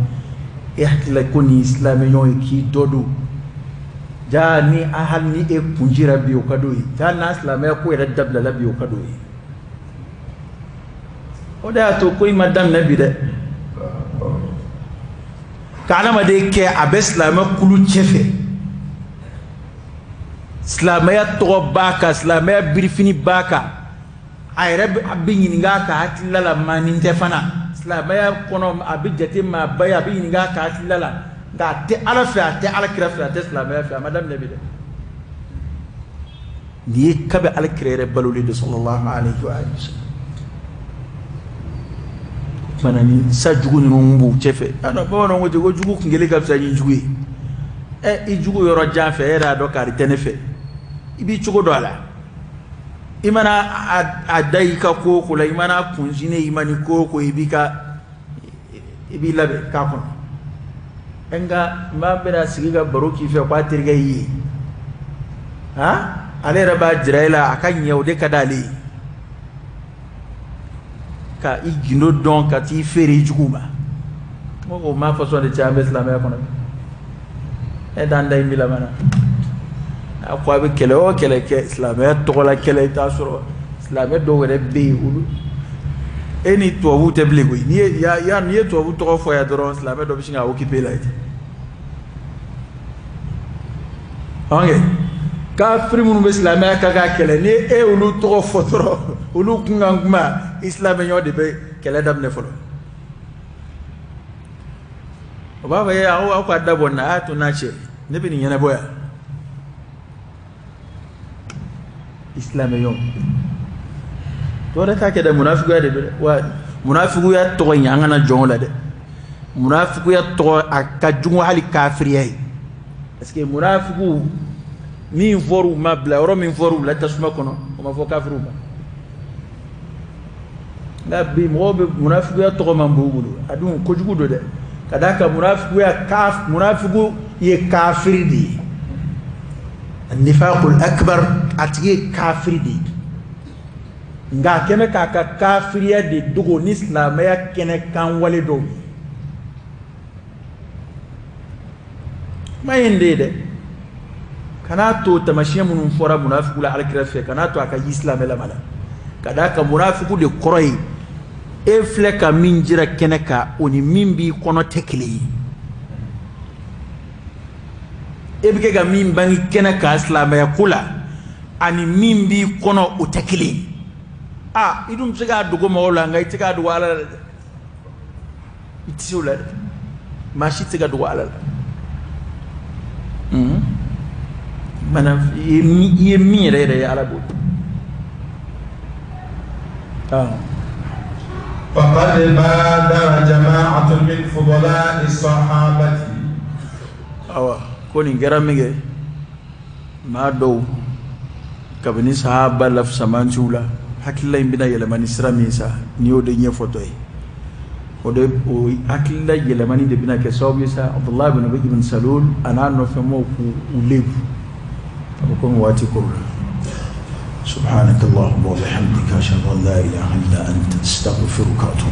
E hakilila ko nin silamɛɲɔgɔn ye k'i dɔ don jaa, ni a hali ni e kunjira bi, o ka d'o ye. Jaa, n'a silamɛya ko yɛrɛ dabilala bi, o ka d'o ye. O de y'a to ko i ma daminɛ bi dɛ, ka adamaden kɛ a bɛ silamɛ kulu cɛfɛ, silamɛya tɔgɔ b'a kan, silamɛya birifini b'a kan, a yɛrɛ a bɛ ɲininka a ka hakilila la, maa nin tɛ fana silamɛya kɔnɔ, a bɛ jate maaba ye, a bɛ ɲininka a ka hakilila la, nka a tɛ Ala fɛ, a tɛ Ala kira fɛ, a tɛ silamɛya fɛ. A ma daminɛ bi dɛ. Nin ye kabi Ala kira yɛrɛ balolen de, sallallahu alaihi wa alihi wasallam. O kumana, ni sa jugu ninnu b'u cɛfɛ, bamananw ko ten ko jugu kun kelen ka fisa ni jugu ye. Ɛ, i jugu yɔrɔ jan fɛ, e yɛrɛ y'a dɔn kari tɛ ne fɛ, i b'i cogo dɔn a la. I mana a da i ka ko o ko la, i mana kunsinne, i ma ni ko o ko, i b'i labɛn k'a kɔnɔ. Nka maa bɛna sigi ka baro k'i fɛ k'a terikɛ y'i ye, han, ale yɛrɛ b'a jira e la, a ka ɲɛ, o de ka d'ale ye, ka i gindo dɔn ka t'i feere i jugu ma. O ma façon de cɛ an bɛ silamɛya kɔnɔ. E t'an da in bi laban na, a ko a bɛ kɛlɛ o kɛlɛ kɛ silamɛya tɔgɔ la kɛlɛ, i t'a sɔrɔ silamɛ dɔw yɛrɛ bɛ yen, olu E ni tubabu tɛ bilen koyi. N'i ye ya ya n'i ye tubabu tɔgɔ fɔ yan dɔrɔn, silamɛ dɔ bɛ sin ka occuper la ten. Ok, kafiri minnu bɛ silamɛya kan k'a kɛlɛ, ni e y'olu tɔgɔ fɔ dɔrɔn, olu kunkan kuma, i silamɛɲɔgɔn de bɛ kɛlɛ daminɛ fɔlɔ. O b'a fɔ: e, aw ka da bɔ nin na, a y'a to n'a cɛ, ne bɛ nin ɲɛnabɔ yan. I silamɛɲɔgɔn dɔwɛrɛ t'a kɛ dɛ, munafikuya de don dɛ. Wa munafikuya tɔgɔ in, an kana jɔn o la dɛ. Munafikuya tɔgɔ, a ka jugu hali kafiriya ye, parce que munafiku min fɔr'u ma, bila yɔrɔ min fɔr'u la tasuma kɔnɔ, o ma fɔ kafiriw ma. Nka bi mɔgɔw bɛ munafikuya tɔgɔ man bon u bolo. A dun kojugu don dɛ, ka d'a kan munafikuya, munafiku ye kafiri de ye, nifaqul akbar. A tigi ye kafiri de ye, nka a kɛmɛ k'a ka kafiriya de dogo ni silamɛya kɛnɛ kan wale dɔw ye. Kuma ye nin de ye dɛ. Kan'a to tamasiyɛn minnu fɔra munafiku la alakira fɛ, kan'a to a ka yi silamɛ lama la. Ka d'a kan munafiku de kɔrɔ ye, e filɛ ka min jira kɛnɛ kan, o ni min b'i kɔnɔ tɛ kelen ye. E bɛ kɛ ka min bange kɛnɛ kan silamɛya ko la, ani min b'i kɔnɔ, o tɛ kelen ye. Aa, i dun bɛ se k'a dogo mɔgɔw la, nka i tɛ se k'a dogo Ala la dɛ. I tɛ se o la dɛ. Maa si tɛ se ka dogo Ala la. Mana i ye min yɛrɛ yɛrɛ ye, Ala b'o dɔn. فقد بادر جماعة من فضلاء الصحابة. Awa, ko nin kɛra min kɛ, maa dɔw kabini sahaba la fisamanciw la, hakilila in bɛna yɛlɛma ni sira min sa, n'i y'o de ɲɛfɔtɔ ye, o de, o hakilila yɛlɛmani de bɛna kɛ sababu ye sa, Abdulahi bin Ubay ibn Salul a n'a nɔfɛmɔgɔw k'u u lebu. A bɛ komi waati kɔrɔ. سبحانك اللهم وبحمدك، أشهد أن لا إله إلا أنت، أستغفرك وأتوب.